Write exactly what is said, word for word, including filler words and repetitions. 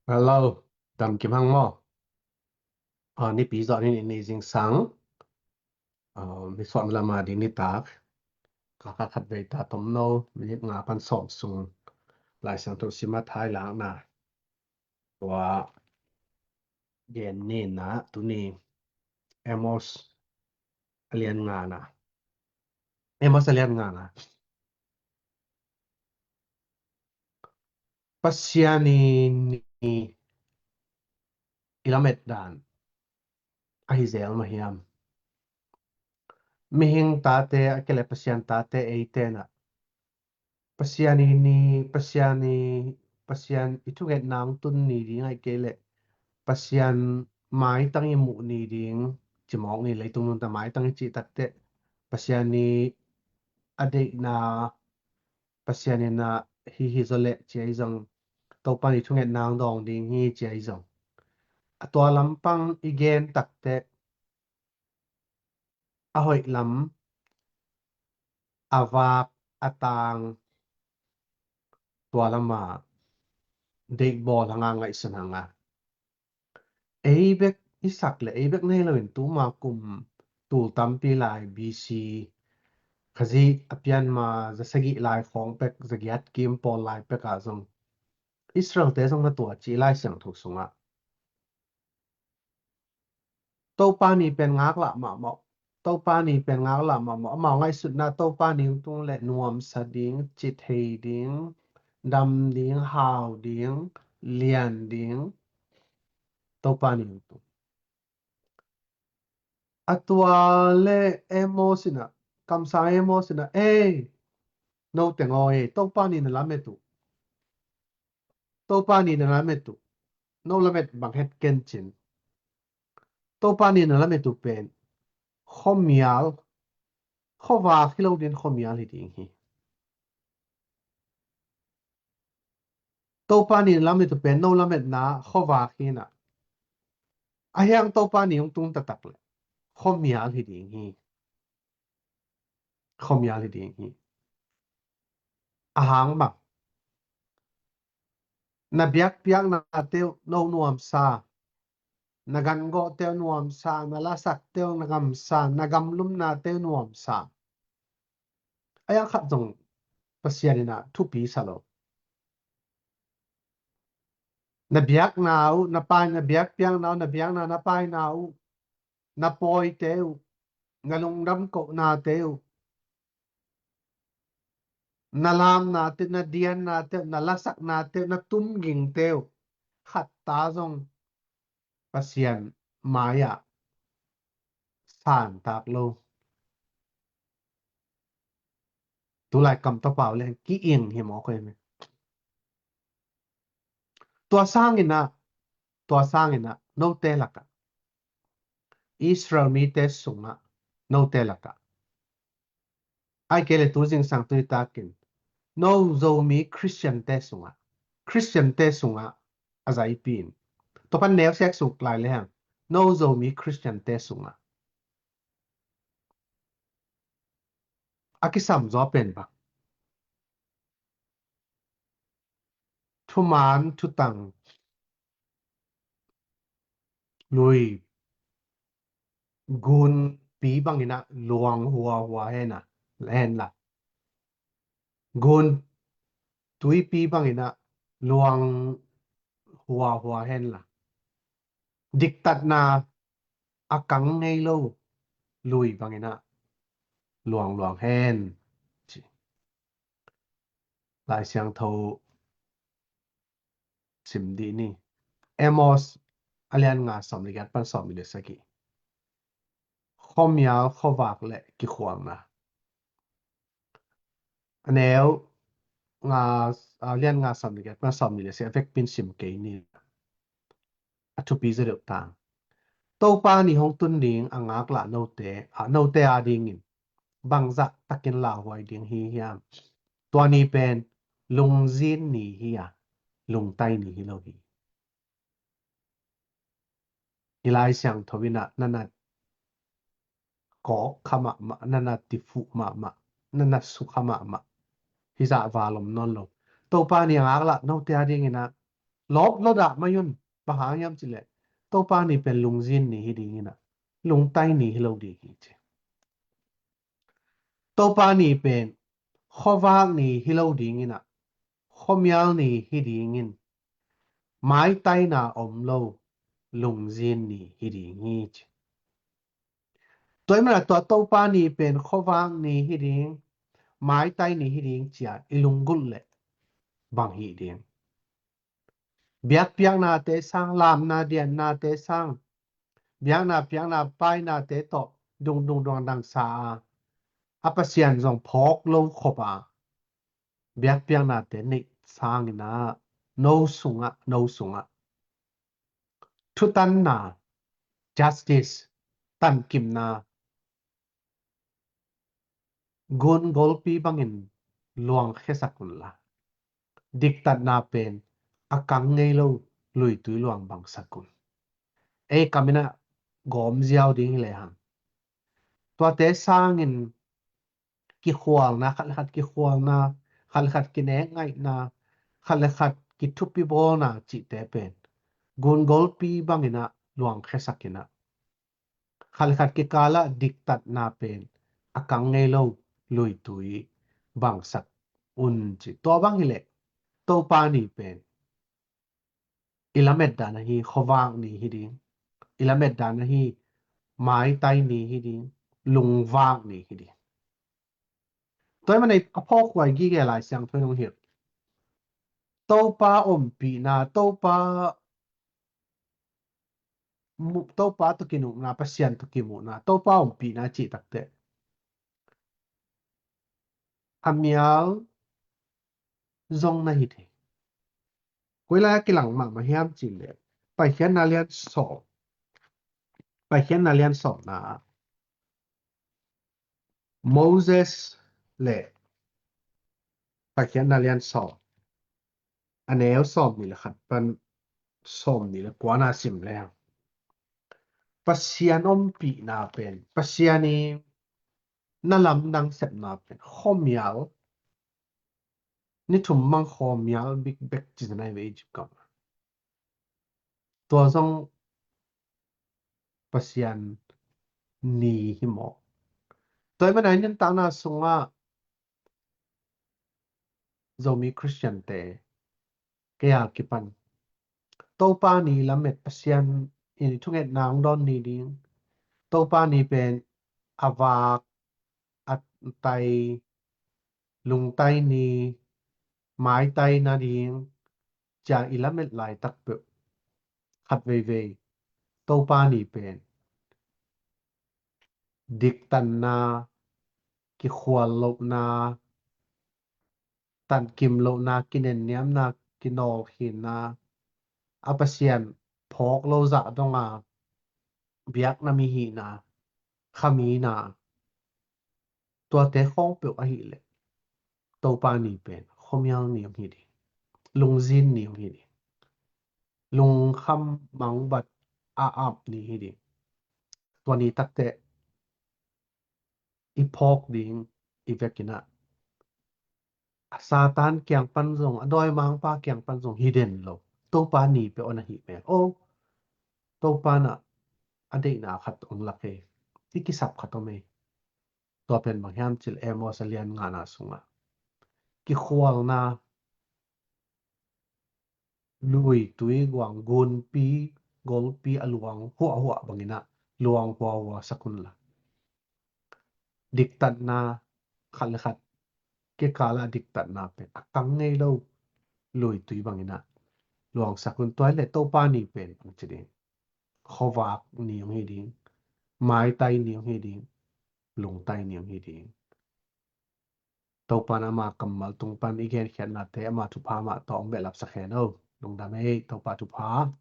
Hello, dam kim hang maw? Ah, nipi zawh ni, ni zingsang. Ah, mi suah mi lam a ding nitak. Ka kha khat vei ta tomno, minit nga pan sawm sung. Lai Siangtho sim a thei lakna. Tua gen ni na, tuni Amos a lian nga na. Amos a lian nga na. Pasian i ni i lamet dan ahi zel mah hiam? Mihing tate, a kei le Pasian tate eite na. Pasian i ni, Pasian i, Pasian i thungetna hong tun ni ding, a kei le Pasian maitang i muh ni ding, cimawk ni, leitung nunta maitang i cih takteh, Pasian i a deihna, Pasian in a hi hi zaw leh ci ahi zong, Topa ni thungetna hong dawng ding hi ci ahi zong. A tua lampang i gen takteh, a hoih lam, a vak, a tang, tua lama deihbawl hanga ngaihsun hanga. Ei bek i sak le, ei bek nei loin tuma kum tul tampi lai B C, Khazih a pian ma za sagih lai khawng pek, za giat kim pawl lai pek ah zong Israel-te zong na tua ci Lai Siangtho sungah. Topa ni pen ngaklah mahmah. Topa ni pen ngaklah mahmah. Amau ngaihsutna Topa ni hong tung le nuamsa ding, cithei ding, dam ding, hau ding, lian ding. Topa ni hong tung. A tua le Amos in a, kamsang Amos in a, ei, no teng aw ei, Topa ni na lamet uh. Topa ni na lamet uh. No lamet bang het ken cin. Topa ni na lamet uh pen khuamial, khuavak hi lo ding, khuamial hi ding hi. Topa ni na lamet uh pen no lametna khuavak hi na. A hiang Topa ni hong tung taktak le khuamial hi ding hi. Khuamial hi ding hi. A hang bang? Na biakpiaknate uh no nuamsa, na gangawhte uh nuamsa, na lasakte uh na gamsa, na gamlumnate uh nuamsa. A hiang khat zong Pasian in a thupi sa lo. Na biakna uh, na pai, na biakpiakna uh, na biakna, na paina uh, na pawite uh, na lungdam kohnate uh, na lamnate uh, na diannate uh, na lasaknate uh, na tumgingte uh, khatta zong Pasian mai-ah santak lo. Tulai kam tapa uh le ki-ing hi mawk hi me. Tua sangin a, tua sangin a, note lakah, Israel mite sungah, note lakah, ai kei le tu zingsang tu i takin, no Zomi Christian-te sungah, Christian-te sungah a zaipi in. Tua pan neu sek suk lai le hang, no Zomi Christian-te sungah a kisam zaw pen bang? Thuman thutang lui gunpi bangin a luang huahua hen a, hen la. Gun tuipi bangin a luang huahua hen la. Diktatna a kang ngei lo lui bangin a luangluang hen. Ci. Lai Siangtho sim dih ni. Amos a lian nga sawm le giat pan sawm le sagih. Khuamial, khuavak le kikhualna. A neu nga, a lian nga sawm le giat pan sawm le sagih a vekpi in sim kei ni. A thupi zaw deuh tang. Topa ni hong tun ding a ngaklah note, a note a dingin bangzah takin lauhuai ding hi hiam? Tua ni pen lungzin ni hi a, lungtai ni hi lo hi. Hih Lai Siangtho in a na na kawk kha mahmah, na na tifuh mahmah, na na sukha mahmah. Hih zah val om nawn lo. Topa ni a ngaklah note a dingin a Lawp lo dah mai un. Bang hang hiam cih leh Topa ni pen lungzin ni hi ding in ah, lungtai ni hi lo ding hi ci. Topa ni pen khuavak ni hi lo ding in ah, khuamial ni hi ding in, maitaina om lo lungzin ni hi ding hi ci. Tua ahih manin ah tua Topa ni pen khuavak ni hi ding, maitai ni hi ding ci-a i lunggulh leh bang hi ding? Biakpiaknate sang, lamna diannate sang, biakna piakna painate tawh dungdung duangdang sa a, a Pasian zong phawk lo khop a, biakpiaknate neih sangin ah, no sungah, no sungah thutanna, justice, tankimna, gun golpi bangin luangkhiasak unla, diktatna pen a kang ngei lo luitui luang bangsak un. Ei kam in ah gawm ziau ding hi lehang, tuate sangin kikhualna, khat le khat kikhualna, khat le khat kinek ngaihna, khat le khat kithupi bawlna cihte pen gun golpi bangin ah luangkhiasak in ah, khat le khat kikal ah diktatna pen a kang ngei lo luitui bangsak un ci. Tua bang hi leh Topa ni pen i lametdan ahi khuavak ni hi ding, i lametdan ahi maitai ni hi ding, lungvak ni hi ding. Tua ahih manin a phawk huai gige Lai Siangtho in hong hilh. Topa ompihna, Topa mu-, Topa tawh kinupna, Pasian tawh kimuhna, Topa ompihna cih takteh a mial zong na hi thei. Koi lai a kilang mahmah hiam cih leh Paikhiatna lian sawm, Paikhiatna lian sawmna ah Moses le Paikhiatna lian sawm, a neu sawmnih le khat pan sawmnih le kuana sim leng, Pasian ompihna pen, Pasian i na lamdang sepna pen khuamial, ni thum mang khuamial bikbek ci-in a hi ve Egypt gam. Tua zong Pasian ni hi maw? Tua ahih manin a nuntakna sungah Zomi Khristiante kei a kipan Topa ni lamet, Pasian in i thungetna hong dawn ni ding, Topa ni pen a vak, a tai, lungtai ni, maitai nading, ci-a i lamet laitak peuh khat veivei Topa ni pen diktanna, kikhual lohna, tankim lohna, kinenniamna, kinawlkhinna, a Pasian phawk lo zah donga biakna mi hihna, kha mi na, tuate khawng peuh ahih leh Topa ni pen khuamial ni hong hi ding, lungzin ni hong hi ding, lungkham mangbat a ap ni hi ding. Tua ni takteh i phawk ding i vekin ah a Satan kiang pan zong, a dawimangpa kiang pan zong hi den lo. Topa ni peuh a na hih mel. Oh, Topa na a deihna khat hong lak hi. I kisap khat om hi. Tua pen bang hiam cih leh Amos a lian ngana sungah kikhualna, luitui guang, gunpi, golpi a luang huahhuah bangin ah luang huahhuah sak unla, diktatna, khat le khat kikal ah diktatna pen a kang ngei lo luitui bangin ah luangsak un. Tua hi leh Topa ni pen bang ci ding? Khuavak ni hong hi ding, maitai ni hong hi ding, lungtai ni hong hi ding. Topa in ama kammal tung pan i genkhiatnate ama thupha mah tawh hong behlapsak hen o. Lungdam ei, Topa thupha.